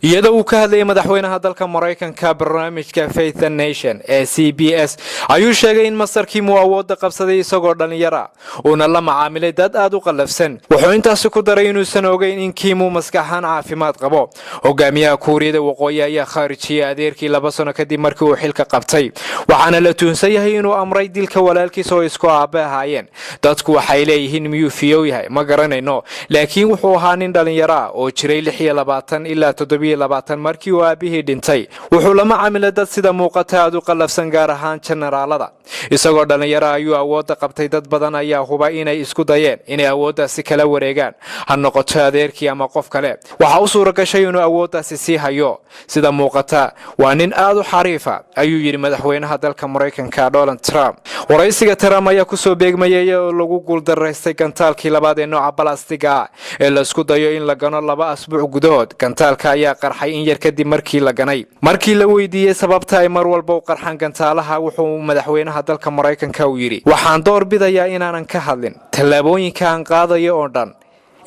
Iyadoo uu ka hadlayay madaxweynaha dalka Maraykanka barnaamijka Face the Nation ee CBS, ayuu sheegay in Mister Kim uu awoodda qabsaday isagoo dhallinyara, uuna la macaamilay dad aad u qallafsan. Wuxuu intaasi ku daray inuusan ogeyn in Kim uu maskaxaan caafimaad qabo. Hogaamiyaha Kuuriyada Waqooyi ayaa khaarijiyey adeerkii 2 sano kadib markii uu xilka qabtay, waxaana la tuhunsan yahay inuu amray dilka walaalkiis oo isku aabbe ahaayeen. "Dadku waxay leeyihiin, miyuu fiyow yahay? Ma garanayno, laakiin wuxuu ahaa nin dhallinyaro ah oo jiray 26 ilaa 27 markii uu aabihii dhintay. Wuxuu la macaamilay dad sida muuqata aad u qallafsan, gaar ahaan jenaraalada. Isagoo dhallinyaro ayuu awoodda qabtay. Dad badan ayaa huba inay isku dayeen inay awooddaasi kala wareegaan, ha noqoto adeerkii ama qof kale. Waxaa u suura gashay inuu awooddaasi sii hayo. Sida muuqata waa nin aad u xariifa," ayuu yidhi madaxweynaha dalka Maraykanka Donald Trump. Waraysiga Trump ayaa kusoo beegmayay iyadoo lagu guuldaraystay gantaalkii labaad ee nooca balastiga ah ee laisku dayo in la gano 2 asbuuc gudahood. Gantaalka ayaa qarxay in yar kadib markii la ganay. Markii la weydiiyey sababta ay mar walba u qarxaan gantaalaha, wuxuu madaxweynaha dalka Maraykanka uu yidhi: "Waxaan door bidayaa inaanan ka hadlin. Tallaabooyinka aan qaadayo oo dhan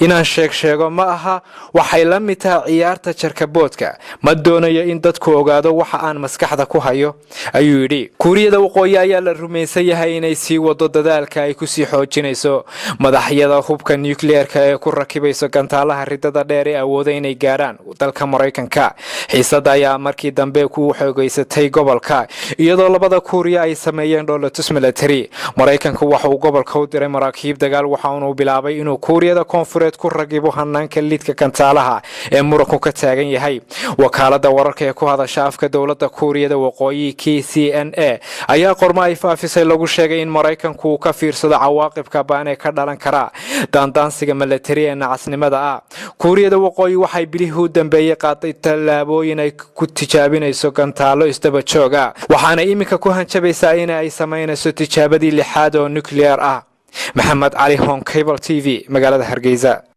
inaan sheeg sheego ma aha. Waxay la mid tahay ciyaarta jarkaboodka. Ma doonayo in dadku ogaado waxa aan maskaxda ku hayo," ayuu yidhi. Kuuriyada Waqooyi ayaa la rumaysan yahay inay sii wado dadaalka ay kusii xoojinayso madaxyada hubka nukliyeerka ee ku rakibayso gantaalaha ridada dheer ee awooda inay gaarhaan dalka Maraykanka. Xiisada ayaa markii dambe ku xoogeysatay gobolka, iyadoo labada Kuuriya ay sameeyeen dhoolatus military. Maraykanku waxa uu gobolka u diray maraakiib dagaal, waxaunuu bilaabay inuu Kuuriyada Koonfureed ku ragibo hanaanka lidka gantaalaha ee muranku ka taagan yahay. Wakaalada wararka ee ku hadasha afka dowlada Kuuriyada Waqooyi, KCNA, ayaa qormo ay faafisay lagu sheegay in Maraykanku uu ka fiirsado cawaaqibka baan ee ka dhalan kara daandaansiga milatari ee nacasnimada ah. Kuuriyada Waqooyi waxay bilihii u dambeeyey qaaday tallaabooyin ay ku tijaabinayso gantaalo isdaba jooga, waxaana iminka ku hanjabaysaa in ay samaynayso tijaabadii lixaad oo nukliyeer ah. Maxamed Cali, Horn Cable TV, magaalada Hargeysa.